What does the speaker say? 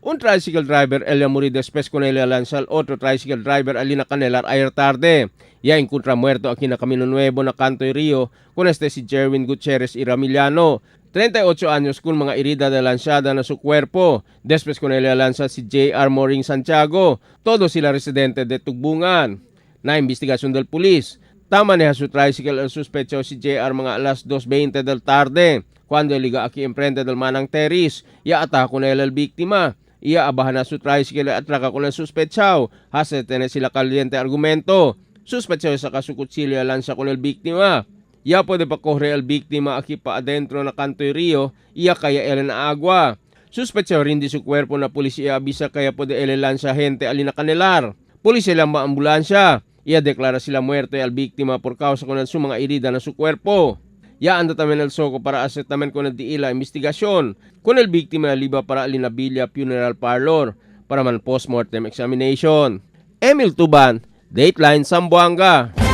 Un tricycle driver él morir después con él lanza al otro tricycle driver alina Canelar ayer tarde. Ya encuentra muerto aquí na Camino Nuevo na Canto y Río con este si Jerwin Gutierrez y Ramiliano. 38 años con mga herida de lanzada na su cuerpo. Después con él lanza si J.R. Moring Santiago. Todos sila residente de Tugbungan. Na investigación del pulis. Tama maneja su tricycle el sospechoso si JR mga alas 2:20 del tarde. Cuando liga aquí enfrente del Manang Teris, ya ataka con él el víctima. Iya abahan na su tricycle at atraka con el sospechao. Hasta tener sila caliente argumento. Sospechoso saca su kutsilyo lanza con el víctima. Ya puede pa correr el víctima aquí pa adentro na Canto y Río, iya kaya él na agua. Sospechoso rindi su cuerpo na policía avisa kaya puede él lanza gente alina kanelar. Policía llama ambulansya. Iya declara sila muerte al víctima por causa con el su mga herida na su cuerpo. Ya anda también el soko para hacer también con el diila investigación. Con el víctima liba para Alinabilla Funeral Parlor para man postmortem examination. Emil Tuban, Dateline Zamboanga.